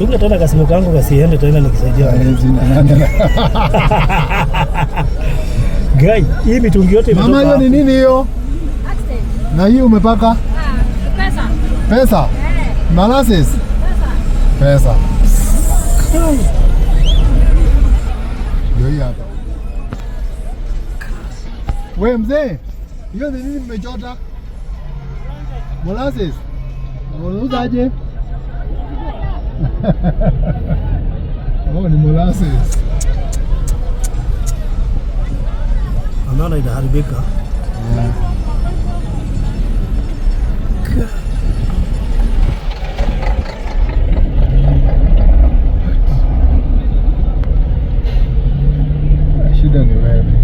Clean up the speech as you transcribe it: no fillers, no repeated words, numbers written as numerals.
Chunga tena kasimu kangu kasiende tena nikisaidia. Guy, hii mitungi yote Mama, imetoka hiyo ni wapi? nini hiyo? Na hii umepaka? Pesa. Pesa? Molasses? Pesa. Ndio hii hapa. We mzee, hiyo ni nini mmechota? Molasses. Unauzaje? Oh, ni molasses. Ameona inaharibika. Yeah. Shida ni wewe.